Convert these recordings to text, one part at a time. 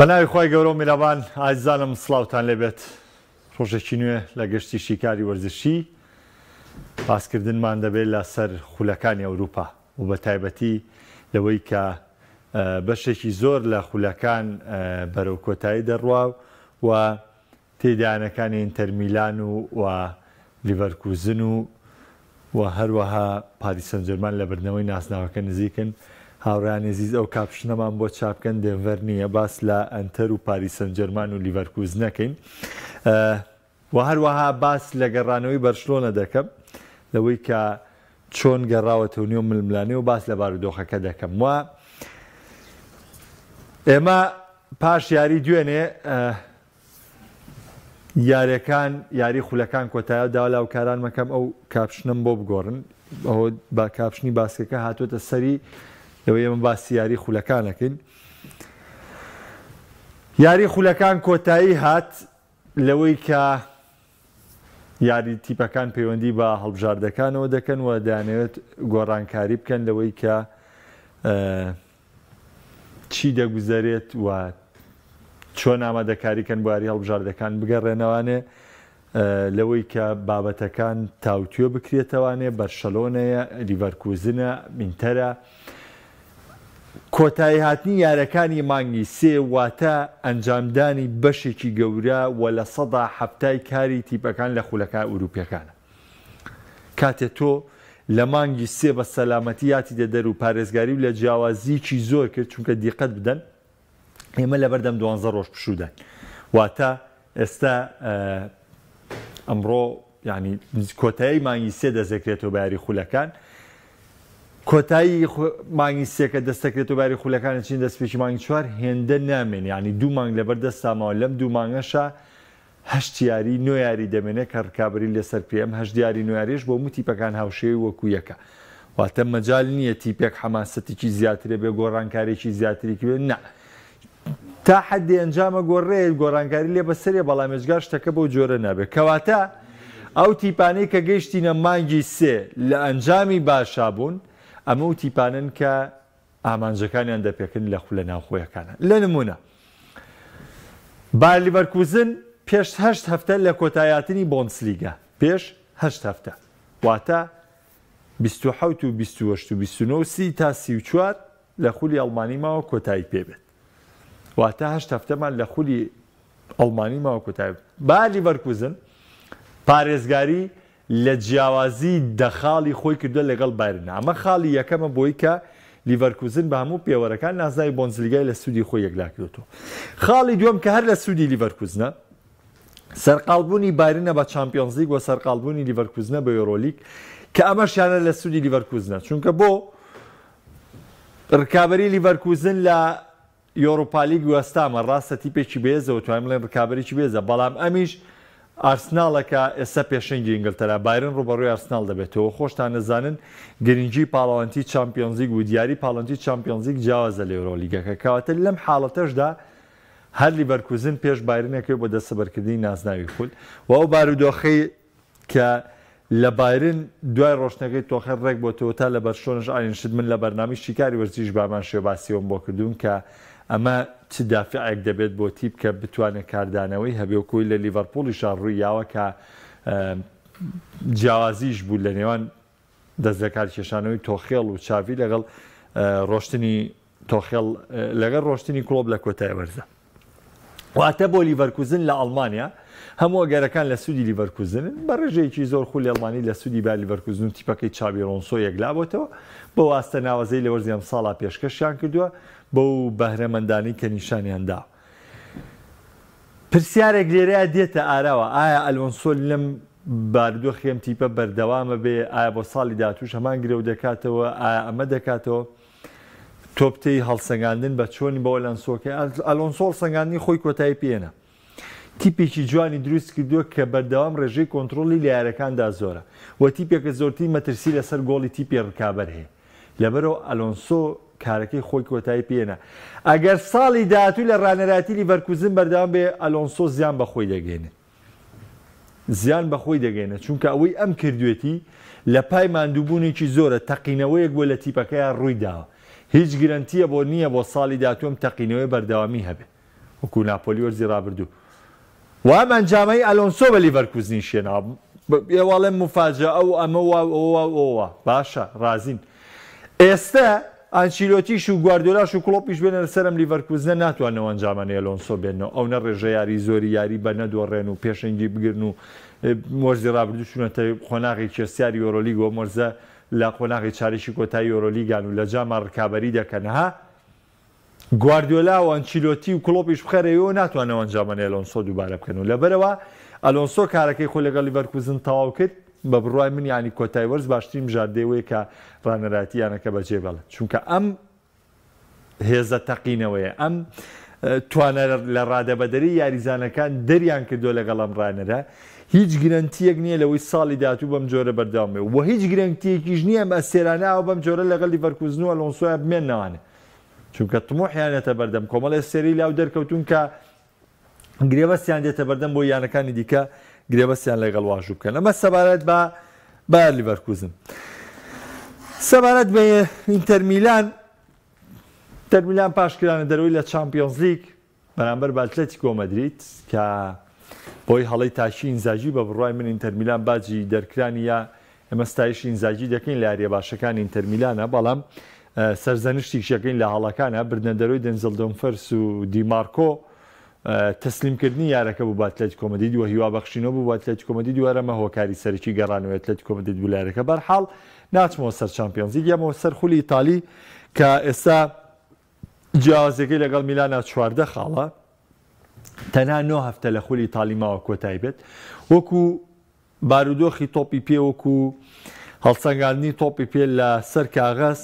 بە ناوی خوای گەورە و میرەبان ئازیزانم سڵاوتان لێبێت ڕۆژێکی نوێ لە گەشتی شیکاری وەرزشی باسکردنمان دەبێت لەسەر خولەکانی ئەوروپا و بە تایبەتی لەوەی کە بەشێکی زۆر لە خولەکان بەرەو کۆتایی دەڕوا و تێیدا یانەکانی ئینتەر میلان و و لیڤەرکوزن و و هەروەها پاریس سانجێرمان لە بردنەوەی نازناوەکە نزیکن. هاوڕێیانی ئەزیز ئەو caption ەمان بۆ چاپ بکەن دێنڤەر نییە باس لە ئەنتەر و پاریس سانجێرمان و لیڤەرکوز نەکەین. و هەروەها باس لە گەڕانەوەی بەرشلۆنە دەکەم لەوەی کە چۆن گەڕاوەتەوە نێو ململانێ و باس لە بارودۆخەکە دەکەم و ئێمە پاش یاری دوێنێ یاریەکان یاری خولەکان کۆتایە داوا لە هاوکاران مەکەم ئەو caption ەم بۆ بگۆڕن ئەوە بە caption ی باسکەکە هاتووەتە سەری لەوەی ئێمە باسی یاری خولەکانەکەین یاری خولەکان کۆتایی هات لەوەی کە یاری تیپەکان پەیوەندی بە هەڵبژاردەکانەوە دەکەن و دەیانەوێت گۆڕانکاری بکەن لەوەی کە چی دەگوزەرێت و چۆن ئامادەکاری کەن بۆ یاری هەڵبژاردەکان بگەڕێنەوانێ لەوەی کە بابەتەکان تاوتوێ بکرێتەوانێ بەرشەلۆنەیە لیڤەرکوزنە ئینتەرە کۆتاییهاتنی یارەکانی مانگی سێ واتە ئەنجامدانی بەشێکی گەورە و 70% ی کاری تیپەکان لە خولەکە ئەوروپیەکانە. کاتێ تۆ لە مانگی سێ بە سەلامەتی یاتیدە دەر و پارێزگاری و لە جیاوازیی زۆر کرد چونکە دیقەت بدەن ئێمە لەبەردەم دوانزە ڕۆژ پشووداین واتە ئێستا ئەمڕۆ یعنی کۆتایی مانگی سێ دەستدەکرێتەوە بە یاری خولەکان کۆتایی مانگی سێکە دەستەکرێتەوە باری خولەکان چین دەستپێکی مانگی چوار هێندە نامێن یعنی دوو مانگ لەبەر دەستامەوە لەم دوو مانگەشە هەشت یاری نۆ یاری دەمێنێ کە ڕکابەری لەسەر پێ ئەم هەشت یاری نۆ یاریەش بۆ هەموو تیپەکان هاوشێوەی وەکو یەکە واتە مەجال نییە تیپێک حەماسەتێکی زیاترە بێ گۆڕانکارێکی زیاتری بێ نا تا حەدی ئەنجامە گۆڕێ گۆڕانکاری لێ بەسەرێ بەڵام ئێجگار شتەکە بەو جۆرە نابێت کەواتە ئەو تیپانەی کە گەیشتینە مانگی سێ لە ئەنجامی باشا بوون ئەمە و تیپانن کە ئامانجەکانیان دەپێکن لە خولە ناوخۆیەکانە. لە نموونە، بایەر لیڤەرکوزن پێش هەشت هەفتە لە کۆتاییهاتنی بۆندسلیگا، پێش هەشت هەفتە، واتە 27 و 28 و 29 و 30 تا 34 لە خولی ئەڵمانی ماوە کۆتایی پێبێت. واتە هەشت هەفتەمان لە خولی ئەڵمانی ماوە کۆتایی. بایەر لیڤەرکوزن پارێزگاری لە جیاوازی دە خاڵی خۆی کردووە لەگەڵ بایرن، ئەمە خاڵی یەکەمە بۆی کە لیڤەرکوزن بە هەموو پێوەرەکان نازناوی بۆندسلیگای لە سوودی خۆی یەکلاکردۆتەوە. خاڵی دووەم کە هەر لە سوودی لیڤەرکوزنە، سەرقاڵبوونی بایرنە بە چامپیۆنزلیگ و سەرقاڵبوونی لیڤەرکوزنە بە یۆرۆلیگ کە ئەمەشیان هەر لە سوودی لیڤەرکوزنە، چونکە بۆ رکابەری لیڤەرکوزن لە یۆڕوپالیگ وێستامە ڕاستە تیپێکی بەهێزە و توانیم بڵێین ڕکابەرێکی بەهێزە، بەڵام ئەمیش ئارسناڵە کە ئێستا پێشەنگی ئینگلتەرا، بایرن ڕووبەڕووی ئارسناڵ دەبێتەوە، خۆشتان دەزانن گرنگی پاڵەوانێتی چامپیۆنزلیگ و دیاری پاڵەوانێتی چامپیۆنزلیگ جیاوازە لە یۆرۆلیگەکە، کەواتە لەم حاڵەتەشدا هەر لیڤەرکوزن پێش بایرن ئەکەوێت بۆ دەستەبەرکردنی نازناوی خول و ئەو بارودۆخەی کە لە بایرن دوای ڕۆشتنەکەی تۆخێل ڕێک بۆتەوە تا لە بەرشلۆنەش ئاین شت من لە بەرنامەی شیکاری وەرزیش بامان شێوە باسی ئەوەم بۆ کردوون کە ئەمە چ دافعێک دەبێت بۆ تیپ کە بتوانێت کاردانەوەی هەبێ و کۆی لە لیڤەرپوڵیشا ڕووی یاوە کە جیاوازیش بوو لە نێوان دەست لەکارکێشانەوەی تۆخێڵ و چاڤی لەگەڵ ڕۆشتنی تۆخێڵ لەگەڵ ڕۆشتنی کڵۆپ لە کۆتای وەرزە. واتە بۆ لیڤەرکوزن لە ئەڵمانیا هەموو ئەگەرەکان لە سوودی لیڤەرکوزنن، بە ڕێژەیەکی زۆر خولی ئەڵمانی لە سوودی بایەر لیڤەرکوزن و تیپەکەی چابی ئەلۆنسۆ یەکلابۆتەوە بەو ئاستە ناوازەی لە وەرزی ئەمساڵا پێشکەشیان کردووە بەو بەهرەمەندانەی کە نیشانیان داوە. پرسیارێک لێرەیا دێتە ئاراوە ئایا ئەلۆنسۆ لەم بارودۆخی ئەم تیپە بەردەوامە بێ؟ ئایا بۆ ساڵی داهاتووش هەمان گرەو دەکاتەوە؟ ئایا ئەمە دەکاتەوە؟ تۆپ تێی هەڵسەنگاندن بە چۆنی بۆ ئەلۆنسۆکە ئەلۆنسۆ هەڵسەنگاندنی خۆی کۆتایی پێێنە تیپێکی جوانی دروست کردووە کە بەردەوام ڕێژەی کۆنترۆڵی لە یارەکاندا زۆرە و تیپێکە زۆرترین مەترسی لەسەر گۆڵی تیپی ڕکابەر هەیە لەبەرەوە ئەلۆنسۆ کارەکەی خۆی کۆتایی پێێنە ئەگەر ساڵی داهاتوو لە ڕانەراتی لیڤەرکوزن بەردەوام بێ ئەلۆنسۆ زیان بە خۆی دەگەێنێت زیان بە خۆی دەگەینێت، چونکە ئەوەی ئەم کردوێتی لە پای ماندووبوونێکی زۆرە، تەقینەوەیەک بووە لە تیپەکەیا ڕوویداوە، هیچ گرەنتییە بۆ نییە بۆ ساڵی داهاتوو ئەم تەقینەوەیە بەردەوامی هەبێ. وەکو ناپۆلی وەرزی ڕابردوو و ئەم ئەنجامەی ئەلۆنسۆ بە لیڤەرکوزنیش هێناوە. ئێوە ئەڵێن موفاجەئە و ئەمە وا و ئەوە وا و ئەوە وا. باشە ڕازین. ئێستە ئانچیلۆتیش و گواردیۆلاش و کڵۆپیش بێنە لەسەر ئەم لیڤەرکوزنە ناتوانن ئەو ئەنجامانەی ئەلۆنسۆ بێننەوە. ئەونە ڕێژە یاری زۆری یاری بە نەدۆڕێن و پێشەنگی بگرن و وەرزی ڕابردوو چوونەتە قۆناغی کێسیاری یۆرۆلیگ و ئەم وەرزە لە قۆناغی چارەکی کۆتایی یۆرۆلیگان و لە جاما ڕکابەری دەکەن. ها گواردیۆلا و ئەنچیلۆتی و کڵۆپیش بخەرەوێ و ناتوانن ئەو ئەنجامانەی ئەلۆنسۆ دووبارە بکەنەوە. لەبەرئەوە ئەلۆنسۆ کارەکەی خۆی لەگەڵ لیڤەرکوزن تەواو کرد، بە بڕوای من یانی کۆتای وەرز باشترین بژاردەی ئەوەیە کە ڕانەرایەتی یانەکە بەجێ بێڵێت، چونکە ئەم هێزە تەقینەوەیە، ئەم توانا لە ڕادەبەدەرەی یاریزانەکان دەریان کردووە لەگەڵ ئەم ڕانەرە، هیچ گرەنتییەک نییە لەوەی ساڵی داهاتوو بەم جۆرە بەردەوام بێت و هیچ گرەنتییەکیش نییە ئەم ئەستێرانە ئاوا بەم جۆرە لەگەڵ لیڤەرکوزن و ئەلۆنسۆیا بمێننەوانێ. چونکە تموحیان یەتە بەردەم کۆمەڵێ ئەستێرەی لاو دەرکەوتوون کە گرێبەستیان دێتە بەردەم بۆ یانەکانی دیکە گرێبەستیان لەگەڵ واژوو بکەن ئەمە سەبارەت بە بایەر لیڤەرکوزن سەبارەت بە ئینتەر میلان ئینتەر میلان پاش کرانە دەرەوەی لە چامپیۆنز لیگ بەرامبەر بە ئەتلەتیکۆ مەدرید کە بەهۆی هەڵەی تاکی ئینزاگی بە بڕوای من ئینتەرمیلان باجی دەرکرانی یا ئێمە ستایشی ئینزاگی دەکەین لە یاریە باشەکانی ئینتەرمیلانە بەڵام سەرزەنشتیش دەکەین لە هەڵەکانە بردنە دەرەوەی دێنزل دۆمفرس و دیمارکۆ تەسلیمکردنی یارەکە بوو بە ئەتلەتیکۆ مەدرید و هیوا بەخشینەوە بوو بە ئەتلەتیکۆ مەدرید و هەرەمە هۆکاری سەرەکی گەڕانەوەی ئەتلەتیکۆ مەدرید بوو لە یارەکە بەرحاڵ ناچمەوە سەر چامپیۆنزلیگ یەمەوە سەر خولی ئیتالی کە ئێستا جیاوازیەکەی لەگەڵ میلانا 14 خاڵە، تەنها نۆ هەفتە لە خولی ئیتاڵی ماوە کۆتایی بێت. وەکو بارودۆخی تۆپی پێ وەکو هەڵسەنگاندنی تۆپی پێ لە سەر کاغەز،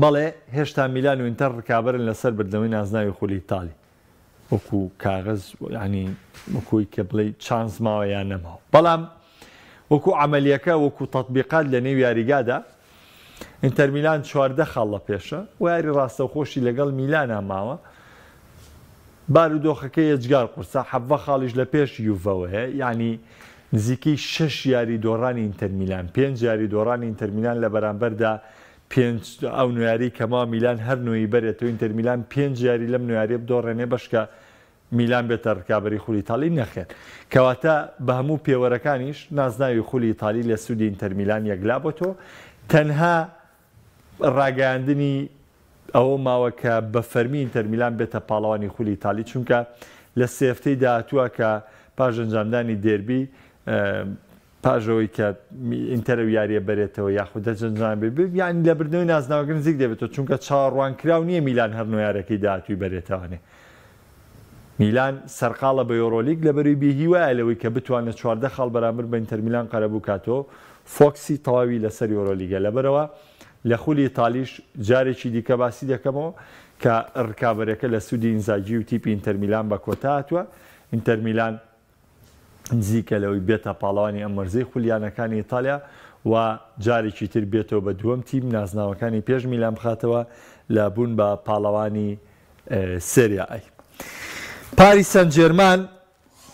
بەڵێ هێشتا میلان و ئینتەر ڕکابەرن لەسەر بردنەوەی نازناوی خولی ئیتاڵی. وەکو کاغەز یانی وەکوی کە بڵێی چانس ماوە یان نەماوە بەڵام وەکو عەمەلیەکە وەکو تەتبیقات لە نێو یاریگادا ئینتەر میلان 14 خاڵ لە پێشە و یاری ڕاستەوخۆشی لەگەڵ میلانا ماوە بارودۆخەکە یەجگار قورسە حەڤە خاڵیش لە پێش یوڤەوەیە یعنی نزیکەی شەش یاری دۆڕانی ئینتەر میلان پێنج یاری دۆڕانی ئینتەر میلان لە بەرامبەردا پێنج ئەو نۆ یاریەی کە ماوە میلان هەر نۆیی بەرێتەوە ئینتەر میلان پێنج یاری لەم نۆ یاریە بدۆڕێنێ بەشکە میلان بێتە رکابەری خولی ئیتاڵی نەخێر کەواتە بە هەموو پێوەرەکانیش نازناوی خولی ئیتالی لە سودی ئینتەر میلان یەکلا بۆتەوە تەنها راگەیاندنی ئەوە ماوە کە بە فەرمی ئینتەر میلان بێتە پاڵەوانی خولی ئیتالی چونکە لە سێ هەفتەی داهاتووە کە پاش ئەنجامدانی دێربی پاش ئەوەی کە ئینتەر ئەو یارییە بەرێتەوە یاخود دەرجەنجام بێ یانی لە بردنەوەی نازناوەکە نزیک دەبێتەوە چونکە چاوەڕوانکراو نییە میلان هەر نۆیارەکەی داهاتووی بەرێتەوانێ میلان سەرقاڵە بە یۆرۆلیگ لەبەروی بێهیوایە لەوەی کە بتوانێت 14 خاڵ بەرامبەر بە ئینتەر میلان قەرەبوو کاتەوە فۆکسی تەواوی لەسەر یۆرۆلیگە لەبەرەوە لە خولی ئیتالیش جارێکی دیکە باسی دەکەمەوە کە ڕکابەرەکە لە سوودی ئینزاگی و تیپی ئینتەر میلان بە کۆتا هاتووە ئینتەر میلان نزیکە لەوەی بێتە پاڵەوانی ئەم وەرزەی خولی یانەکانی ئیتالیا و جارێکی تر بێتەوە بە دووەم تیپ نازناوەکانی پێش میلان بخاتەوە لە بوون بە پاڵەوانی سێریا ئەی. پاریس سان جێرمان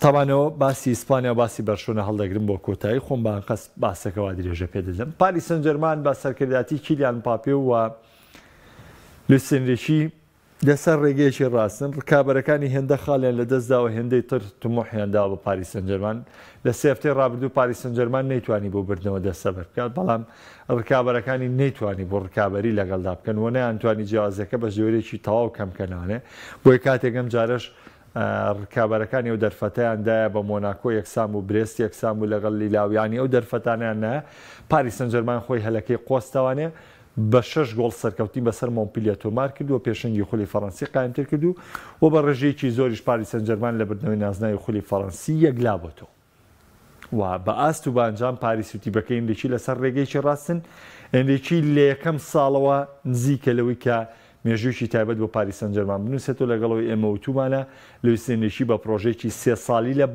تاوانەوە باسی ئیسپانیا و باسی بەرشۆنە هەڵدەگرم بۆ کۆتایی خۆم بە ئەنقەست باسەکە وا درێژە پێ دەدەم. پاریس سان جێرمان بە سەرکردایەتی کیلیان مپاپێ و لویس ئێنریکی لەسەر ڕێگەیەکی ڕاستن، ڕکابەرەکانی هێندە خاڵیان لەدەستداوە هێندەی تر تموحیان داوە بە پاریس سانجێرمان، لە سێ هەفتەی ڕابردوو پاریس سانجێرمان نەیتوانی بۆ بردنەوە دەستەبەر بکات، بەڵام ڕکابەرەکانی نەیتوانی بۆ ڕکابەری لەگەڵدا بکەن و نەیانتوانی جیاوازیەکە بە جۆرێکی تەواو کەم بکەنەوانێ، بۆیە کاتێک ئەمجارەش ڕکابەرەکانی ئەو دەرفەتەیان دایە بە مۆناکۆ یەکسان بوو، برێست یەکسان بوو لەگەڵ لیلاو، یانی ئەو دەرفەتانەیان نایە، پاریس سانجێرمان خۆی هەلەکەی قۆستەوانێ، بە شەش گۆڵ سەرکەوتنی بەسەر مۆنپلیە تۆمار کرد و پێشەنگی خولی فەڕەنسی قایمتر کرد و و بە ڕێژەیەکی زۆریش پاریس سانجێرمان لە بردنەوەی نازناوی خولی فەڕەنسی یەکلابۆتەوە و بە ئاست و بە ئەنجام پاریس و تیپەکەی ئێنریکی لەسەر ڕێگەیەکی ڕاستن. ئێنریکی لە یەکەم ساڵەوە نزیکە لەوەی کە مێژوویەکی تایبەت بۆ پاریس سانجێرمان بنووسێتەوە لەگەڵ ئەوەی ئێمە وتوومانە لویس ئێنریکی بە پڕۆژەیەکی سێ ساڵی لە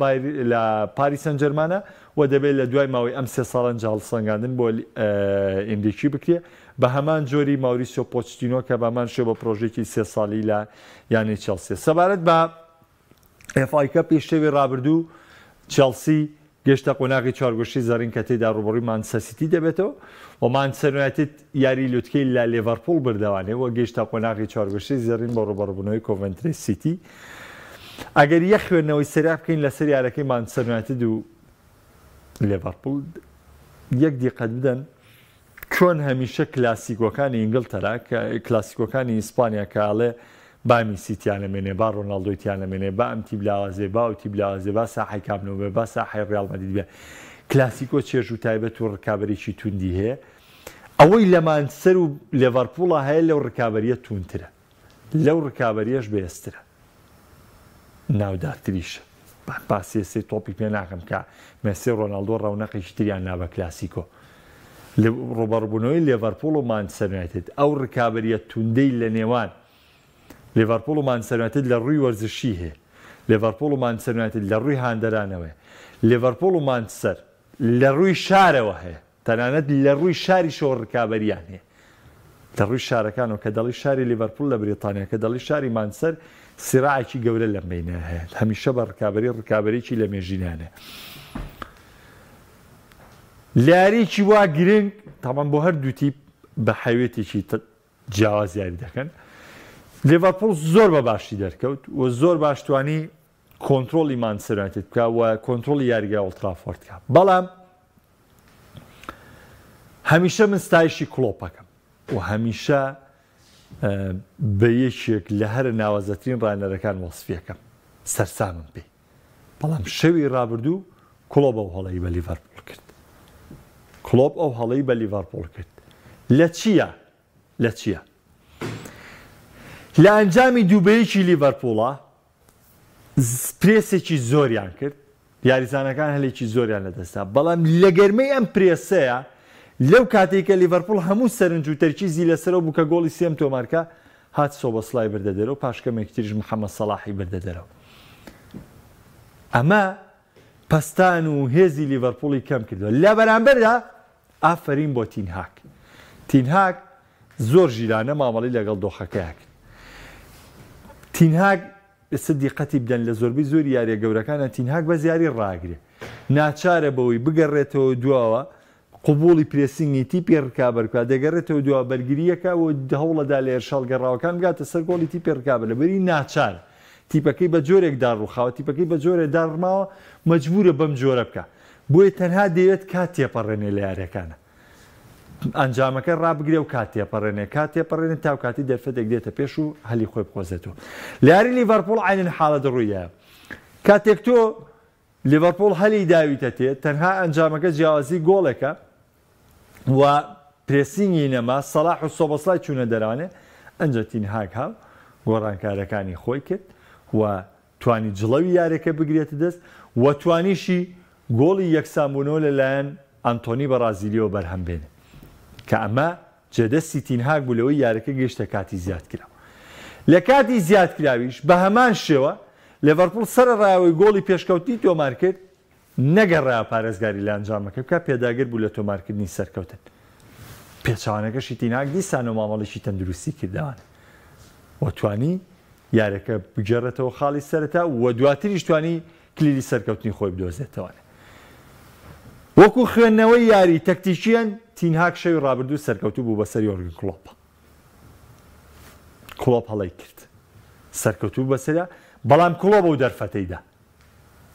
لە پاریس سانجێرمانە و دەبێت لە دوای ماوەی ئەم سێ ساڵە ئینجا هەڵسەنگاندن بۆ ئێنریکی بکرێت بە هەمان جۆری ماوریسیۆ پۆچتینۆ کە بە هەمان شێوە بە پڕۆژەیەکی سێ ساڵی لە یانەی چێڵسیە. سەبارەت بە ئێف ئای کەپی شەوی ڕابردوو چێڵسی. گەیشتە قۆناغی چوارگۆشەی زێڕین کە تێیدا ڕووبەڕووی مانچستەر سیتی دەبێتەوە و مانچستەر یونایتد یاری لوتکەی لە لێڤەرپوڵ بردەوانێ و گەیشتە قۆناغی چوارگۆشەی زێڕین بۆ ڕووبەڕووبوونەوەی کۆڤێنتری سیتی. ئەگەر یەک خوێندنەوەی سەریع بکەین لەسەر یارەکەی مانچستەر یونایتد و لێڤەرپوڵ یەک دیقەت بدەن چۆن هەمیشە کلاسیکۆکانی ئینگلتەرا کلاسیکۆکانی ئیسپانیا کە ئەڵێ با میسی تیا نەمێنێ با ڕۆناڵدۆی تیا نەمێنێ با ئەم تیپ لاوازێ با ئەو تیپ لاوازێ با ساحەی کامپ نو بێ با ساحەی ڕیاڵ مەدرید بێ کلاسیکۆ چێژ و تایبەت و ڕکابەرێکی توندی هەیە ئەوەی لە مانچستەر و لێڤەرپوڵا هەیە لەو ڕکابەریە توندترە لەو ڕکابەریەش بەهێزترە ناودارتریشە. باسی ئێستەی تۆپی پێ ناکەم کە مێسی و ڕۆناڵدۆ ڕەونەقێکی تریان نا بە کلاسیکۆ. لە ڕووبەڕووبوونەوەی لێڤەرپوڵ و مانچستەر یونایتد، ئەو ڕکابەرییە توندەی لە نێوان لێڤەرپوڵ و مانچستەر یونایتد لە ڕووی وەرزشی هەیە، لێڤەرپوڵ و مانچستەر یونایتد لە ڕووی هاندەرانەوەیە، لێڤەرپوڵ و مانچستەر لە ڕووی شارەوە هەیە. تەنانەت لە ڕووی شاریشەوە ڕکابەرییان هەیە. لە ڕووی شارەکانەوە کە دەڵێی شاری لیڤەرپوڵ لە بریتانیا، کە دەڵێی شاری مانچستەر، سیراعێکی گەورە لەم بەینە هەیە. هەمیشە بە ڕکابەری ڕکابەریی لە مێژینەیان هەیە. لە یارییەکی وا گرنگ، تەبعەن بۆ هەردوو تیپ بە حەوێتێکی جیاواز یاری دەکەن. لیڤەرپوڵ زۆر بە باشی دەرکەوت و زۆر باش توانی کۆنترۆڵی مانچستەر یونایتد بکا و کۆنترۆڵی یاریگای ئۆڵترافۆرد بکا. بەڵام هەمیشە من ستایشی کڵۆپەکەم و هەمیشە بە یەکێک لە هەرە ناوازەترین ڕانەرەکان وەسفیەکەم سەرسامم پێی بەڵام شەوی ڕابردوو کڵۆپ ئەو هەڵەی بە لیڤەرپوڵ کرد کڵۆپ ئەو هەڵەی بە لیڤەرپوڵ کرد لە چییە لە چییە لە ئەنجامی دووبەیەکی لیڤەرپوڵە پرێسێکی زۆریان کرد، یاریزانەکان هەلێکی زۆریان لەدەستدا، بەڵام لە گەرمەی ئەم پرێسەیا، لەو کاتەی کە لیڤەرپوڵ هەموو سەرنج و تەرکیزی لەسەرەوە بوو کە گۆڵی سێیەم تۆمارکا، هات سۆبۆسلای بردە دەرەوە، پاش کەمێکی تریش محەمەد سەڵاحی بردە دەرەوە. ئەمە پەستان و هێزی لیڤەرپوڵی کەمکردەوە. لە بەرامبەردا ئافەرین بۆ تین هاگ. تین هاگ زۆر ژیرانە مامەڵەی لەگەڵ دۆخەکەیا کرد. تین هاگ ئێستا دیقەتی بدەن لە زۆربەی زۆری یاریە گەورەکانە تین هاگ بەس یاری ڕاگرێ. ناچارە بەوەی بگەڕێتەوە دواوە قبوڵی پرێسینگی تیپی ڕکابەر بکات، دەگەڕێتەوە دواوە بەرگرییەکە و هەوڵەدا لە هێرشە هەڵگەڕاوەکان بگاتە سەر گۆڵی تیپی ڕکابەر لەبەری ناچارە. تیپەکەی بە جۆرێک داڕووخاوە، تیپەکەی بە جۆرێ داڕماوە مەجبوورە بەم جۆرە بکا. بۆیە تەنها دەیەوێت کات تێپەڕێنێ لە یاریەکانا. ئەنجامەکە ڕابگرێ و کات تێپەڕێنێ، کات تێپەڕێنێ تاو کاتی دەرفەتێک دێتە پێش و هەلی خۆی بقۆزێتەوە. لە یاری لیڤەرپوڵ عەینەن حاڵەت ڕوویدایە. کاتێک تۆ لیڤەرپوڵ هەلی داویتە تێ، تەنها ئەنجامەکە جیاوازی گۆڵێکە و پرێسینگی نەما، سەڵاح و سۆبۆسلای چوونە دەرانێ، ئەنجا تین هاگ هاو گۆڕانکارەکانی خۆی کرد و توانی جڵەوی یاریەکە بگرێتە دەست و توانیشی گۆڵی یەکسانبوونەوە لەلایەن ئەنتۆنی بەڕازیلیەوە بەرهەم بێنێ کە ئەمە جێدەستی تین هاگ بوو لەوەی یاریەکە گەیشتە کاتی زیادکراو. لە کاتی زیادکراویش بەهەمان شێوە لێڤەرپوڵ سەرەڕای ئەوەی گۆڵی پێشکەوتنی تۆمارکرد، نەگەڕایە پارێزگاری لە ئەنجامەکە بکات، پێداگر بوو لە تۆمارکردنی سەرکەوتن. پێچەوانەکەشی تین هاگ دیسانەوە مامەڵەیەکی تەندروستی کردەوانە و توانی یاریەکە بگێڕێتەوە خاڵی سەرەتا و دواتریش توانی کلیلی سەرکەوتنی خۆی بدۆزێتەوە. وەکو خوێندنەوەی یاری تەکتیکییەن، تین هاگ شەوی ڕابردوو سەرکەوتوو بوو بەسەر یۆرگن کڵۆپ. کڵۆپ هەڵەی کرد. سەرکەوتوو بوو بەسەریا، بەڵام کڵۆپ ئەو دەرفەتەی دا.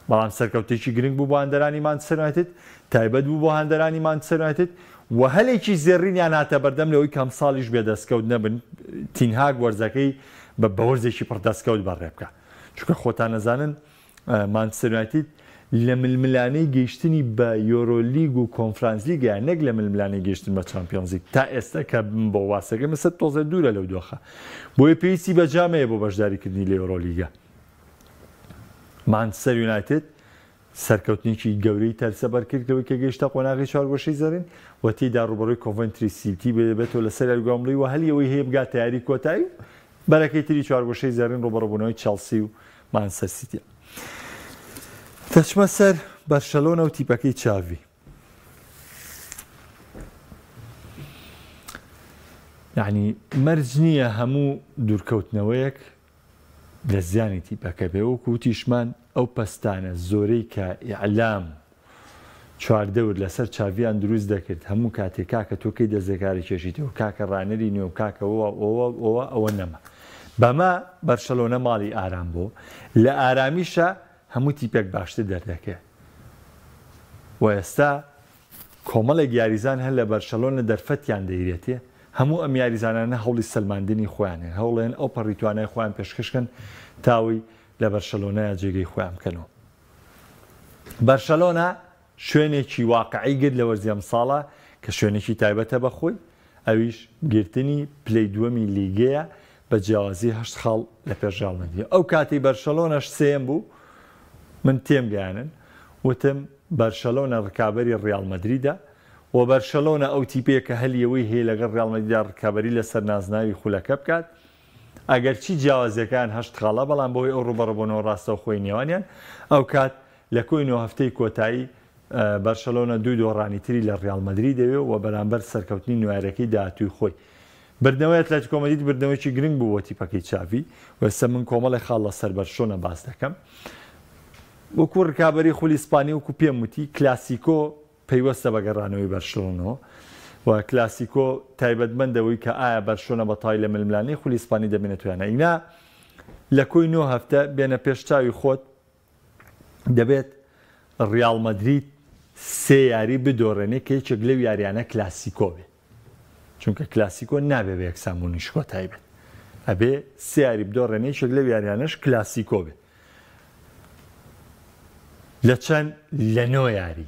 بەڵام سەرکەوتێکی گرنگ بوو بۆ هاندەرانی مانچستەر یونایتد، تایبەت بوو بۆ هاندەرانی مانچستەر یونایتد و هەلێکی زێڕینیان هاتە بەردەم لەوەی کە ئەمساڵیش بێ دەستکەوت نەبن، تین هاگ وەرزەکەی بە وەرزێکی پڕ دەستکەوت بەڕێ بکا. چونکە خۆتان ئەزانن مانچستەر یونایتد لە ململانێی گەیشتنی بە یۆرۆلیگ و کۆنفرانسلیگە نەک لە ململانێی گەیشتن بە چامپیۆنزلیگ تا ئێستا کە بۆ واسەکەی مەسە تۆزێ دوورە لەو دۆخە بۆیە پێویستی بە جام هەیە بۆ بەشداریکردنی لە یۆرۆلیگە. مانچستەر یونایتد سەرکەوتنێکی گەورەی تەرسەبەر کرد لەوەی کە گەیشتە قۆناغی چوارگۆشەی زێڕین و تێیدا ڕووبەڕووی کۆڤێنتری سیتی دەبێتەوە لەسەر یاریگای وێمبلی و هەلی ئەوەی هەیە بگاتە یاری کۆتایی و بەرەکەی تری چوارگۆشەی زێڕین ڕووبەڕووبوونەوەی چێڵسی و مانچستەر سیتیە. دەچمە سەر بەرشەلۆنە و تیپەکەی چاڤی. یعنی مەرج نییە هەموو دوورکەوتنەوەیەک لە زیانی تیپەکە بێ، وەکو وتیشمان ئەو پەستانە زۆرەی کە ئیعلام چواردەور لەسەر چاڤیان دروست دەکرد هەموو کاتێ کاکە تۆ کەی دەست لەکارە کێشیتەوە کاکە ڕانەری نوێ و کاکە ئەوە ئەوە ئەوە ئەوە نەما بەمە بەرشەلۆنە ماڵی ئارام بۆ لە ئارامیشا هەموو تیپێک باشتر دەردەکەوێت و ئێستا کۆمەڵێک یاریزان هەن لە بەرشەلۆنە دەرفەتیان دەیرێتێ هەموو ئەم یاریزانانە هەوڵی سەلماندنی خۆیان هەن هەوڵێن ئەو پەڕی توانای خۆیان پێشکەش کەن تاوەی لە بەرشەلۆنەیا جێگەی خۆیان بکەنەوە. بەرشەلۆنە شوێنێکی واقعی گرت لە وەرزی ئەمساڵا کە شوێنێکی تایبەتە بە خۆی، ئەویش گرتنی پلەی دووەمی لیگەیە بە جیاوازی هەشت خاڵ لە پێش ریاڵ مەدرید. ئەو کاتەی بەرشەلۆنەش سێیەم بوو من تێمگەیانن وتم بەرشەلۆنە رکابەری ریاڵ مەدریدە و بەرشەلۆنە ئەو تیپەیە کە هەلی ئەوەی هەیە لەگەڵ ریاڵ مەدریدا رکابەری لەسەر نازناوی خولەکە بکات. ئەگەرچی جیاوازییەکەیان هەشت خاڵە، بەڵام بەهۆی ئەو ڕووبەڕووبوونەوە ڕاستەوخۆی نێوانیان، ئەوکات لە کۆی نۆ هەفتەی کۆتایی بەرشەلۆنە دوو دۆڕانی تری لە ڕیاڵ مەدرید دەوێ و بەرامبەر سەرکەوتنی نۆیارەکەی داهاتووی خۆی. بردنەوەی ئەتلەتیکۆ مەدرید بردنەوەیەکی گرنگ بوو بۆ تیپەکەی چاڤی و ئێستا من کۆمەڵێک خاڵ لەسەر بەرشلۆنە باس دەکەم. وەکو ڕکابەری خولی ئیسپانی وەکو پێم وتی کلاسیکۆ پەیوەستە بە گەڕانەوەی بەرشلۆنەوە و کلاسیکۆ تایبەتمەندە بەوەی کە ئایا بەرشلۆنە بە تەواوی لە ململانێی خولی ئیسپانی دەمێنێتەوە یان نا. ئینا لە کۆی نۆ هەفتە بێنە پێش چاوی خۆت دەبێت ڕیاڵ مەدرید سێ یاری بدۆڕێنێ کە یەکێک لەو یاریانە کلاسیکۆ بێ چونکە کلاسیکۆ نابێ بە یەکسانبوونیش کۆتایی بێت ئەبێ سێ یاری بدۆڕێنێ یەکێک لەو یاریانەش کلاسیکۆ بێ لە چەند؟ لە نۆ یاری.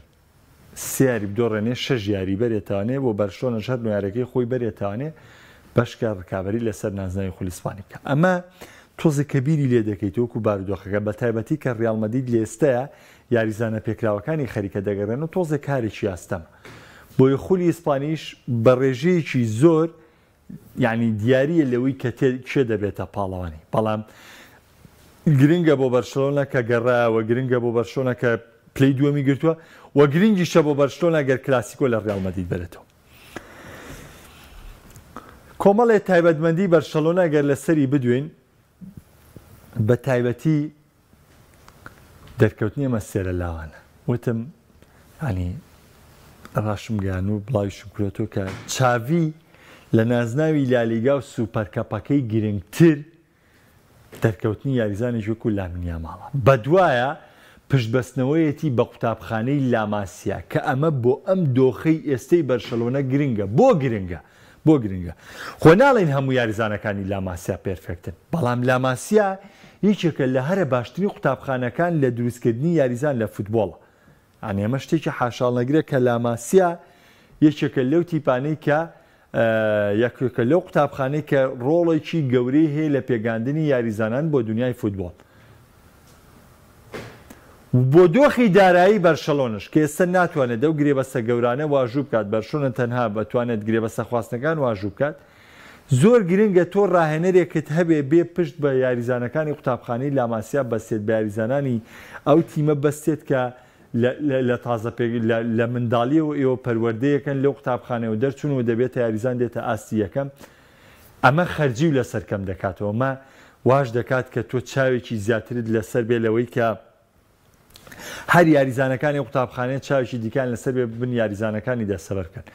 سێ یاری بدۆڕێنێ، شەش یاری بەرێتانێ و بەرشلۆنەش هەر نۆ یاریەکەی خۆی بەرێتانێ بەشکە ڕکابەری لەسەر نازناوی خولی ئیسپانی بکا. ئەمە تۆزێک کە بیری لێ دەکەیت وەکو بارودۆخەکە بە تایبەتی کە ڕیاڵ مەدرید لە ئێستەیا یاریزانە پێکراوەکانی خەریکە دەگەڕێن و تۆزێک کارێکی ئاستەمە. بۆیە خولی ئیسپانیش بە ڕێژەیەکی زۆر یانی دیاریە لەوەی کە کێ دەبێتە پاڵەوانی بەڵام گرنگە بۆ بەرشلۆنە کە گەڕایەوە گرنگە بۆ بەرشلۆنە کە پلەی دووەمی گرتووە و گرنگیشە بۆ بەرشلۆنە گەر کلاسیکۆ لە ڕیاڵ مەدرید بەرێتەوە کۆمەڵێ تایبەتمەندی بەرشەلۆنە گەر لەسەری بدوێین بە تایبەتی دەرکەوتنی ئەم ئەستێرە لاوانە وتم ینی ڕاشمگەیان و بڵاویشم کرێتەوە کە چاڤی لە نازناوی لالیگا و سوپەرکەپەکەی گرنگتر دەرکەوتنی یاریزانێکی وەکو لامین یاماڵە بەدوایە پشتبەستنەوەیەتی بە قوتابخانەی لاماسیا کە ئەمە بۆ ئەم دۆخەی ئێستەی بەرشەلۆنە گرنگە بۆ گرنگە بۆ گرنگە؟ خۆ ناڵێین هەموو یاریزانەکانی لاماسیا پێرفێکتن، بەڵام لاماسیا یەکێکە لە هەرە باشترین قوتابخانەکان لە دروستکردنی یاریزان لە فوتبۆڵ. یانی ئەمە شتێکی حاشاڵنەگرە کە لاماسیا یەکێکە لەو تیپانەی کە یەکێکە لەو قوتابخانەی کە ڕۆڵێکی گەورەی هەیە لە پێگاندنی یاریزانان بۆ دنیای فوتبۆڵ. بۆ دۆخی دارایی بەرشەلۆنەش کە ئێستا ناتوانێت ئەو گرێبەستە گەورانە واژوو بکات، بەرشۆنە تەنها بەتوانێت گرێبەستە خواستنەکان واژوو بکات، زۆر گرنگە تۆ راهێنەرێکت هەبێ بێ پشت بە یاریزانەکانی قوتابخانەی لاماسیا بەستێت، بە یاریزانانی ئەو تیمە بەستێت کە لە تازە پێ لە منداڵیەوە ئێوە پەروەردەیەکەن لەو قوتابخانەوە دەرچوون و دەبێتە یاریزان دێتە ئاستی یەکەم، ئەمە خەرجی و لەسەر کەم دەکاتەوە، ئەمە واش دەکات کە تۆ چاوێکی زیاترت لەسەر بێ لەوەی کە هەر یاریزانەکانی قوتابخانەیە چاوێکی دیکان لەسەر بێ ببن یاریزانەکانی دەستەبەر بکەن.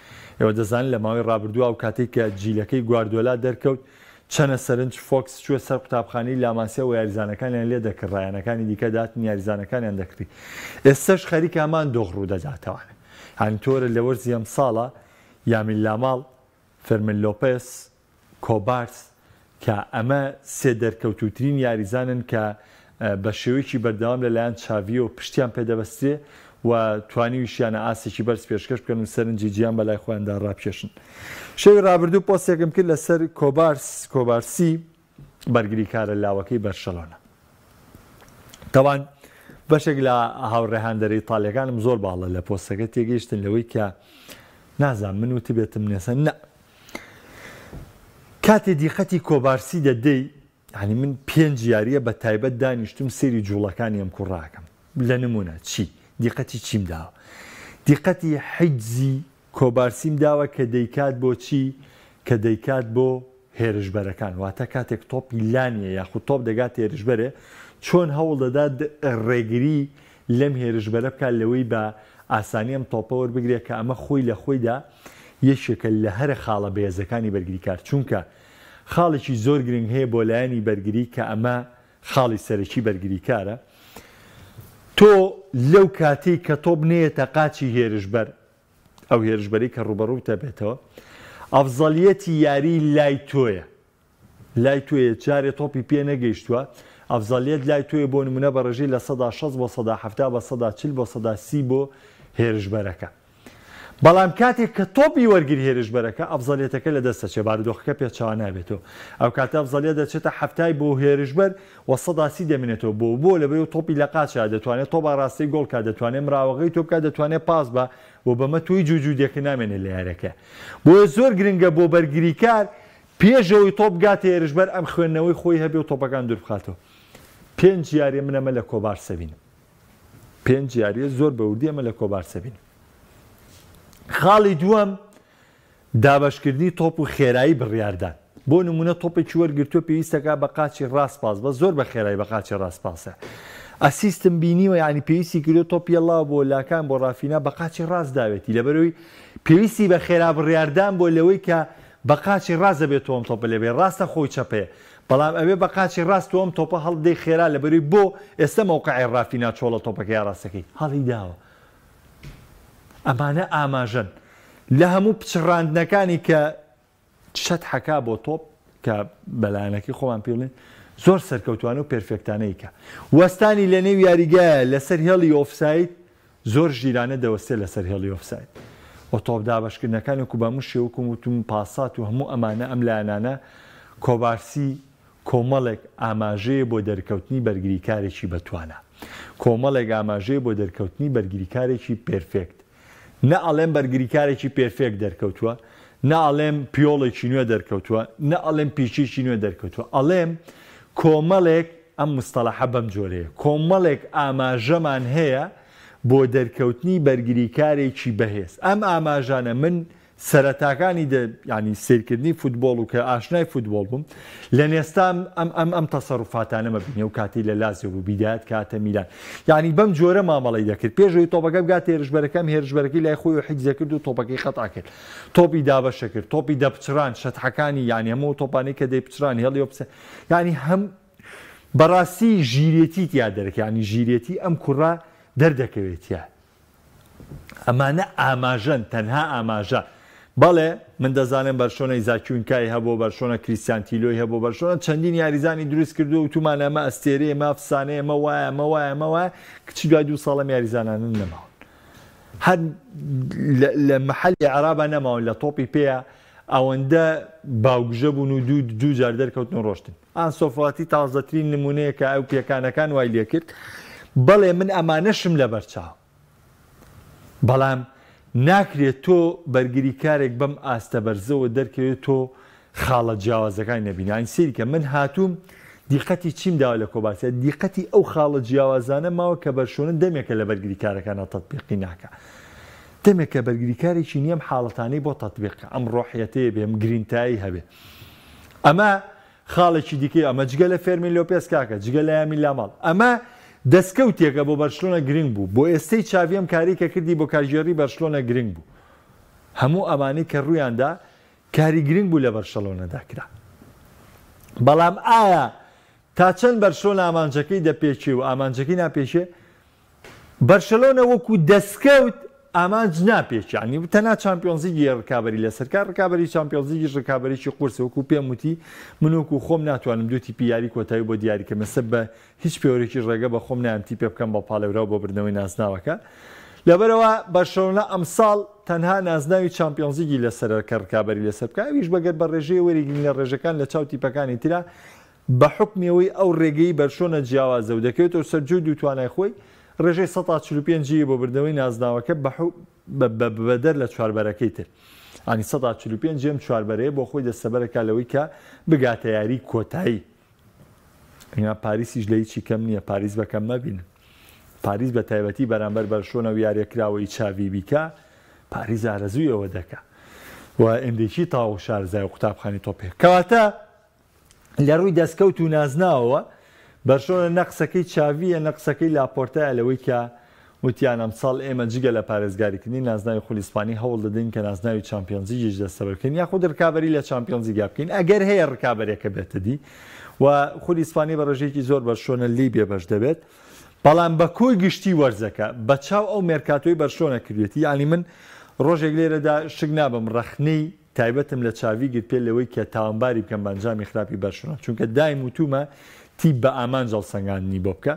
ئێوە دەزانن لە ماوەی ڕابردوو ئەو کاتەی کە جیلەکەی گواردیۆلا دەرکەوت چەنە سەرنج فۆکس چووە سەر قوتابخانەی لاماسیا و یاریزانەکانیان لێ دەکڕا، یانەکانی دیکە دەهاتن یاریزانەکانیان دەکڕی. ئێستەش خەریکە هەمان دۆخ ڕوودەداتەوانە. یانی تۆرە لە وەرزی ئەمساڵا یامین لاماڵ فێرمین لۆپێس، کۆبارس، کە ئەمە سێ دەرکەوتووترین یاریزانن کە بە شێوەیەکی بەردەوام لەلایەن چاڤییەوە پشتیان پێدەبەسترێ و توانیویشیانە ئاستێکی بەرز پێشکەش بکەن و سەرنجی جیهان بەلای خۆیاندا ڕابکێشن. شەوی ڕابردوو پۆستێکم کرد لەسەر کۆبارس، کۆبارسی، بەرگریکارە لاوەکەی بەرشەلۆنە. تەبان بەشێک لە هاوڕێ هاندەرە ئیتالیەکانم زۆر باڵە لە پۆستەکە تێگەیشتن لەوەی کە نازانم من وتبێتم نێسە نە کاتێ دیقەتی کۆبارسی دەدەی یعنی من پێنج یاریە بە تایبەت دانیشتم سەیری جوڵەکانی ئەم کوڕاکەم لە نمونە چی دیقەتی چیم داوە دیقەتی حیجزی کۆبارسیم داوە کە دەیکات بۆ چی؟ کە دەیکات بۆ هێرشبەرەکان، واتە کاتێک تۆپی لا نییە یاخود تۆپ دەگاتە هێرشبەرێ چۆن هەوڵ دەدات ڕێگری لەم هێرشبەرە بکات لەوەی بە ئاسانی ئەم تۆپە وەربگرێت کە ئەمە خۆی لە خۆیدا یەکێکە لە هەرە خاڵە بەهێزەکانی بەرگریکار چونکە خاڵێکی زۆر گرنگ هەیە بۆ لایەنی بەرگری کە ئەمە خاڵی سەرەکی بەرگریکارە تۆ لەو کاتەی کە تۆپ نەیەتە قاچی هێرشبەر ئەو هێرشبەرەی کە ڕووبەڕووت دەبێتەوە ئەفزەلیەتی یاری لای تۆیە لای تۆیە جارێ تۆپی پێ نەگەیشتووە ئەفزەلیەت لای تۆیە بۆ نمونە بە ڕێژەی 60% بۆ 70% بە 40% بۆ 30% بۆ هێرشبەرەکە. بەڵام کاتێک کە تۆپی وەرگر هێرشبەرەکە ئەفزەلیەتەکە لە دەست دەچێت بارودۆخەکە پێچەوانە نابێتەوە ئەوکاتە ئەفزەلیەت دەچێتە حەفتای بۆ هێرشبەر و 30% دەمێنێتەوە بۆ بۆ لەبەرئەوەی تۆپی لە قاچە دەتوانێت تۆپ ئاراستەی گۆڵ کا دەتوانێت مراوەغەی تۆ بکات دەتوانێت پاس با و بەمە تۆی جوجودێکە نامێنێت لە یاریەکە بۆیە زۆر گرنگە بۆ بەرگریکار پێش ئەوەی تۆپ بگاتە هێرشبەر ئەم خوێندنەوەی خۆی هەبێ و تۆپەکان دووربخاتەوە پێنج یاریە من ئەمە لە کۆبارسە بینم. پێنج یاریە زۆر بە وردی ئەمە لە کۆبارسە بینی. خاڵی دووەم دابەشکردنی تۆپ و خێرایی بڕیاردان. بۆ نمونە تۆپێکی وەرگرتووە پێویستەکە بە قاچی ڕاست پاس بە زۆر بە خێرایی بە قاچی ڕاست پاسە. ئەسیستم بینیوە یعنی پێویستی کردو تۆپ یەڵاوە بۆ لاکان بۆ ڕافینا بە قاچی ڕاست داوێتی لەبەرەوەی پێویستی بە خێرا بڕیاردان بۆ لەوەی کە بە قاچی ڕاست دەبێت تۆ ئەم تۆپە لێبێ ڕاستە خۆی چەپەیە بەڵام ئەبێ بە قاچی ڕاست تۆ ئەم تۆپە هەڵبدەی خێرا لەبەروی بۆ ئێستە مەوقعی ڕافینا چۆڵە تۆپەکەی ئاڕاستەکەی هەڵی داوە ئەمانە ئاماژەن لە هەموو پچڕاندنەکانی کە شەتحەکا بۆ تۆپ کە بەلایەنەکەی خۆمان پێڵێن زۆر سەرکەوتوانە و پێرفێکتانەی کە وەستانی لە نێو یاریگایە لەسەر هێڵی ئۆفساید زۆر ژیرانە دەوەستێ لەسەر هێڵی ئۆفساید و تۆپ دابەشکردنەکانی وەکو بەهەموو شێوە وەکو وتم پاسات و هەموو ئەمانە ئەم لایەنانە کۆبارسی کۆمەڵێک ئاماژەیە بۆ دەرکەوتنی بەرگریکارێکی بەتوانا کۆمەڵێک ئاماژەیە بۆ دەرکەوتنی بەرگریکارێکی پێرفێکت نە ئەڵێم بەرگریکارێکی پێرفێکت دەرکەوتووە نە ئەڵێم پیۆڵێکی نوێ دەرکەوتووە نە ئەڵێم پیچێکی نوێ دەرکەوتووە ئەڵێم کۆمەڵێک ئەم مستەڵەحە بەم جۆرەیە، کۆمەڵێک ئاماژەمان هەیە بۆ دەرکەوتنی بەرگریکارێکی بەهێز، ئەم ئاماژانە من سەرەتاکانی دە یانی سەیرکردنی فوتبۆڵ و کە ئاشنای فوتبۆڵ بووم لە نێستا ئەم ئەم ئەم تەسەروفاتانەمە بینی ئەو کاتەی لە لازیۆ بوو بیدایەت کاتە میلان یانی بەم جۆرە مامەڵەی دەکرد پێش ئەوەی تۆپەکە بگاتە هێرشبەرەکە ئەم هێرشبەرەکەی لای خۆی و حیجز دەکرد و تۆپەکەی قەتع کرد تۆپی دابەشە کرد تۆپی دەپچڕان شەتحەکانی یانی هەموو تۆپانەی کە دەیپچڕان هێڵی ئۆپسە یانی هەم بەڕاستی ژیرێتی تیا دەرک یانی ژیرێتی ئەم کوڕە دەردەکەوێت تیا ئەمانە ئاماژەن تەنها ئاماژە بەڵێ من دەزانم بەرشۆنە ئیزاکیونکای هەبوو بەرشۆنە کریستیان تیلۆی هەبوو بەرشۆنە چەندین یاریزانی دروست کردو و تومانە ئەمە ئەستێرەیە ئەمە ئەفسانەیە ئەمە وایە ئەمە وایە ئەمە وایە کچی دوای دوو ساڵ ئەم یاریزانانە نەماون هەر لە محەلی عێرابا نەماون لە تۆپی پێیە ئەوەندە باوگژە بوون و دوو دوو جار دەرکەوتن و ڕۆشتن. ئانسۆ فاتی تازەترین نموونەیە کە ئەو پێکانەکان وای لێکرد. بەڵێ من ئەمانەشم لەبەرچاو. بەڵام ناکرێت تۆ بەرگریکارێک بەم ئاستە بەرزەوە دەرکەوێت تۆ خاڵە جیاوازەکانی نەبینی. یانی سەیری کە من هاتووم دیقەتی چیم داوە لە کۆبارسیا دیقەتی ئەو خاڵە جیاوازانە ماوە کە بەرشۆنە دەمێکە لە بەرگریکارەکانا تەتبیقی ناکا. دەمێکە بەرگریکارێکی نیە ئەم حاڵەتانەی بۆ تەتبیق کا، ئەم ڕۆحیەتەی بێ، ئەم گرینتایەی هەبێ. ئەمە خاڵێکی دیکەی ئەمە جگە لە فێرمین لۆپێز کاکە، جگە لە یامین لاماڵ. ئەمە دەستکەوتێکە بۆ بەرشلۆنە گرنگ بوو. بۆ ئێستەی چاڤی ئەم کارەی کە کردی بۆ کارگێڕی بەرشلۆنە گرنگ بوو. هەموو ئەمانەی کە ڕوویاندا کاری گرنگ بوو لە بەرشەلۆنەدا کرا. بەڵام ئایا تا چەند بەرشلۆنە ئامانجەکەی دەپێکێ و ئامانجەکەی ناپێکێ؟ بەرشەلۆنە وەکو دەستکەوت ئامانج ناپێکێ یانی تەنها چامپیۆنزلیگی ڕکابەری لەسەر کار ڕکابەری چامپیۆنزلیگیش ڕکابەرێکی قورسە وەکو پێم وتی من وەکو خۆم ناتوانم دوو تیپی یاری کۆتایی بۆ دیاری کەم ئێستا بە هیچ پێوەرێکیش ڕێگە بە خۆم نایەم تیپێ بکەم بە پاڵێوراو بۆ بردنەوەی نازناوەکە لەبەرئەوە بەرشەلۆنە ئەمساڵ تەنها نازناوی چامپیۆنزلیگی لەسەرە کە ڕکابەری لەسەر بکا ئەویش بەگەر بە ڕێژەیە وەریگرین لە ڕێژەکان لە چاو تیپەکانی ترا بە حوکمی ئەوەی ئەو رێگەی بەرشۆنە جیاوازە و دەکەوێتەوە سەر جوود و توانای خۆی، رێژەی 45% ی بۆ بردنەوەی نازناوەکە بە بەدەر لە چواربەرەکەی تر. یانی 45% ی ئەم چواربەرەیە بۆ خۆی دەستەبەرەکا لەوەی کە بگاتە یاریی کۆتایی. ئینا پاریسیش لە هیچی کەم نییە، پاریس بە کەم مەبینن. پاریس بە تایبەتی بەرامبەر بەرشۆنە و یارییە کراوەی چاڤی بیکا، پاریس ئارەزووی ئەوە دەکا و ئێنریکی تەواو شارەزای و قوتابخانەی تۆپی. کەواتە لە ڕووی دەستکەوت و نازناوەوە، بەرشلۆنە نە قسەکەی چاڤییە نە قسەکەی لاپۆرتایە لەوەی کە وتیان ئەمساڵ ئێمە جگە لە پارێزگاریکردنی نازناوی خولی ئیسپانی هەوڵ دەدەین کە نازناوی چامپیۆنزلیگیش دەستەبەر بکەین یاخود رکابەری لە چامپیۆنزلیگا بکەین ئەگەر هەیە رکابەرێکە بێتە دی و خولی ئیسپانی بە ڕێژەیەکی زۆر بەرشۆنە لێی بێبەش دەبێت بەڵام بە کۆی گشتی وەرزەکە بە چاو ئەو مێرکاتۆی بەرشۆنە کردوێتی یانی من ڕۆژێک لێرەدا شک نابەم ڕەخنەی تایبەتم لە چاڤی گرت پێ لەوەی کە تاوانباری بکەم بە ئەنجامی خراپی بەرشلۆنە چونکە دایم وتومە تیپ بە ئامانج هەڵسەنگاندنی بۆ بکە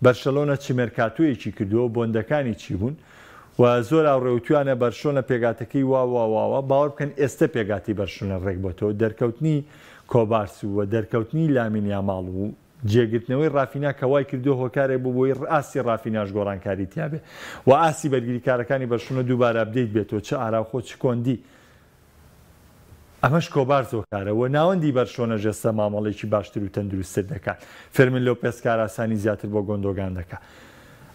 بەرشەلۆنە چ مێرکاتۆیەکی کردووە و بۆندەکانی چی بوون و زۆر هاوڕێ وتویانە بەرشلۆنە پێکهاتەکەی وا وا واوە باوەڕ بکەن ئێستە پێکهاتەی بەرشلۆنە ڕێک بۆتەوە دەرکەوتنی کۆبارس و دەرکەوتنی لامین یاماڵ و جێگرتنەوەی ڕافینا کە وای کردووە هۆکارێک بوو بۆی ئاستی ڕافیناش گۆڕانکاری تیابێ و ئاستی بەرگریکارەکانی بەرشلۆنە دووبارە update بێتەوە چ ئاراوخۆ چ کۆندی ئەمەش کۆبارس هۆکارە و ناوەندی بەرشلۆنەش ئێستا مامەڵەیەکی باشتر و تەندروستتر دەکات فێرمین لۆپێز کارئاسانی زیاتر بۆ گۆندۆگان دەکات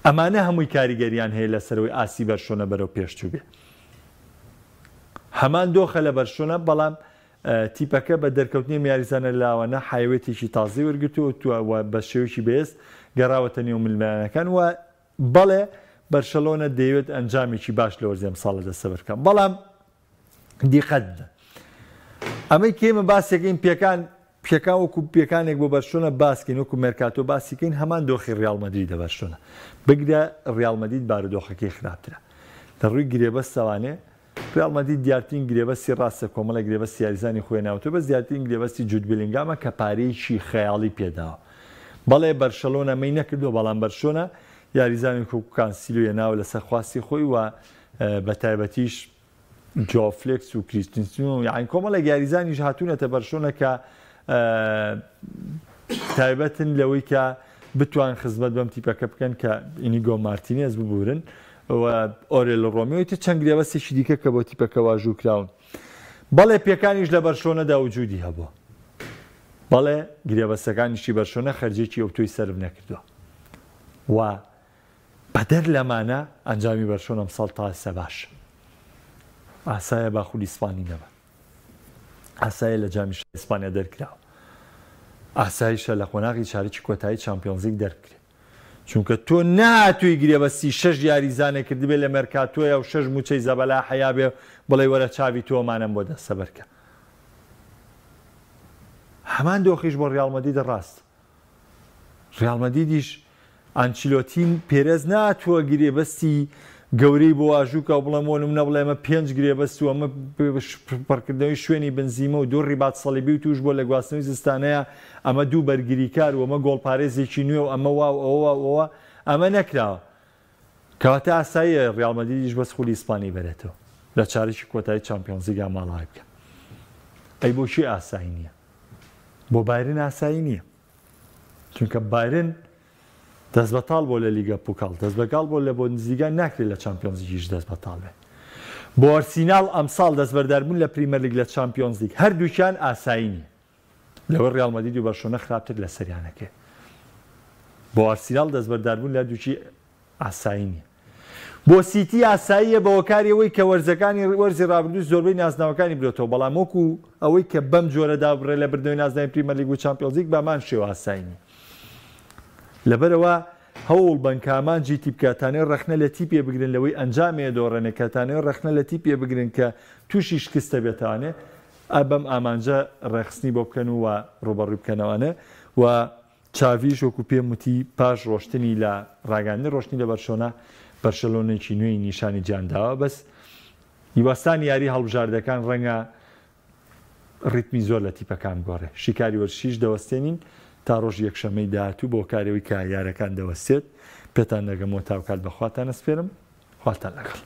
ئەمانە هەمووی کاریگەریان هەیە لەسەرەوەی ئاستی بەرشلۆنە بەرەو پێش چووبێ هەمان دۆخە لە بەرشلۆنە بەڵام تیپەکە بە دەرکەوتنی ئەم یاریزانە لاوانە حەیەوێتێکی تازەی وەرگرتووە و بە شێوەیەکی بەهێز گەڕاوەتە نێو ململانێکان و بەڵێ بەرشەلۆنە دەیەوێت ئەنجامێکی باش لە وەرزی ئەمساڵە دەستەبەر بکات بەڵام دیقەت بدەن ئەمەی کە ئێمە باسێکین پێکان پێکان وەکو پێکانێک بۆ بەرشلۆنە باسکەین وەکو مێرکاتۆ باسیکەین هەمان دۆخی ریال مەدریدە بەرشلۆنە بگرە ریال مەدرید بارودۆخەکەی خراپترە لە ڕووی گرێبەستەوانێ ریاڵ مەدرید دیارترین گرێبەستی راستە کۆمەڵێک گرێبەستی یاریزانی خۆی ناوەتەوە بەس دیارترین گرێبەستی جود بێلینگامە کە پارەیەکی خەیاڵی پێداوە بەڵێ بەرشەلۆنە ئەمەی نەکردووە بەڵام بەرشۆنە یاریزانی وەکو کانسیلۆ هێناوە لەسەر خواستی خۆی و بە تایبەتیش جۆ فلێکس و کریستنسن و یانی کۆمەڵێک یاریزانیش هاتوونەتە بەرشۆنە کە تایبەتن لەوەی کە بتوان خزمەت بەم تیپەکە بکەن کە ئینیگۆ مارتینێز ببورن و ئۆرێل ڕۆمیۆی تر چەند گرێبەستێکی دیکە کە بۆ تیپەکە واژوو کراون. بەڵێ پێکانیش لە بەرشلۆنەدا وجودی هەبووە. بەڵێ گرێبەستەکانیشی بەرشلۆنە خەرجیەکی ئەوتۆی سەرف نەکردووە و بەدەر لەمانە ئەنجامی بەرشلۆنە ئەمساڵ تا ئێستا باشە. ئاسایە با خولی ئیسپانی نەبەن. ئاسایە لە جامی شای ئیسپانیا دەرکراوە. ئاسایشە لە قۆناغی چارەکی کۆتایی چامپیۆنزلیگ دەربکرێ. چونکە تۆ نەهاتووی گرێبەستی شەش یاریزانێ کردبێ لە مێرکاتۆیا و شەش مووچەی زەبەلاحە یابێ بڵێی وەرە چاڤی تۆ ئەمانەم بۆ دەستەبەر کە. هەمان دۆخیش بۆ ڕیاڵ مەدید ڕاست. ڕیاڵ مەدیدیش ئەنچیلۆتی پێرێز نەهاتووە گرێبەستی گەورەی بۆ واژوو کا و بڵێم بۆ نمونە بڵێ ئەمە پێنج گرێبەست و ئەمە پڕکردنەوەی شوێنی بنزیمە و دوو ڕیبات سەلیبی و تووش بووە لە گواستنەوەی زستانەیە ئەمە دوو بەرگریکار و ئەمە گۆڵپارێزێکی نوێ و ئەمە وا و ئەوە وا و ئەوە ئەمە نەکراوە کەواتە ئاساییە ڕیاڵ مەدریدیش بەس خولی ئیسپانی بەرێتەوە لە چارەکی کۆتایی چامپیۆنزلیگا ماڵاوای بکە ئەی بۆ کێ ئاسایی نییە بۆ بایرن ئاسایی نییە چونکە بایرن دەستبەتاڵ بۆ لە لیگە پوکاڵ دەستبەگاڵ بۆ لە بۆندسلیگا ناکرێت لە چامپیۆنزلیگیش دەستبەتاڵ بێت. بۆ ئەرسیناڵ ئەمساڵ دەستبەرداربوون لە پریمەرلیگ لە چامپیۆنزلیگ هەردووکیان ئاسایی نییە. لەوەی ڕیاڵ مەدرید و بەرشۆنە خراپتر لەسەریانەکەی. بۆ ئارسیناڵ دەستبەرداربوون لە هەردووکی ئاسایی نییە. بۆ سیتی ئاساییە بە هۆکاری ئەوەی کە وەرزەکانی وەرزی رابردوو زۆربەی نازناوەکانی برۆتەوە، بەڵام وەکو ئەوەی کە بەم جۆرە دابڕێ لە بردنەوەی نازناوی پریمەرلیگ و چامپیۆنزلیگ بەهەمان شێوە ئاسایی نییە. لەبەرئەوە هەوڵ بەن کە ئامانجی تیپ کە تانەوێ رەخنە لە تیپێ بگرن لەوەی ئەنجامێ دۆڕێنێ کە تانەوێ رەخنە لە تیپێ بگرن کە تووشی شکستە بێتەوانێ ئە بەم ئامانجە رێکخستنی بۆ بکەن و رووبەڕووی بکەنەوانێ و چاڤیش وەکو پێم وتی پاش ڕۆشتنی لە ڕاگەیاندنی ڕۆشتنی لە بەرشۆنە، بەرشەلۆنەیەکی نوێی نیشانی جیهان داوە، بەس وەستانی یاری هەڵبژاردەکان ڕەنگە ڕیتمی زۆر لە تیپەکان بگۆڕێ. شیکاری وەرزشیش دەوەستێنین تا ڕۆژی یەکشەممەی داهاتوو بۆ کاری ئەوەی کە یارەکان دەوەستێت پێتان دەگەمەوە تاوکات بەخواتان ئەسپێرم خواتان لەگەڵ.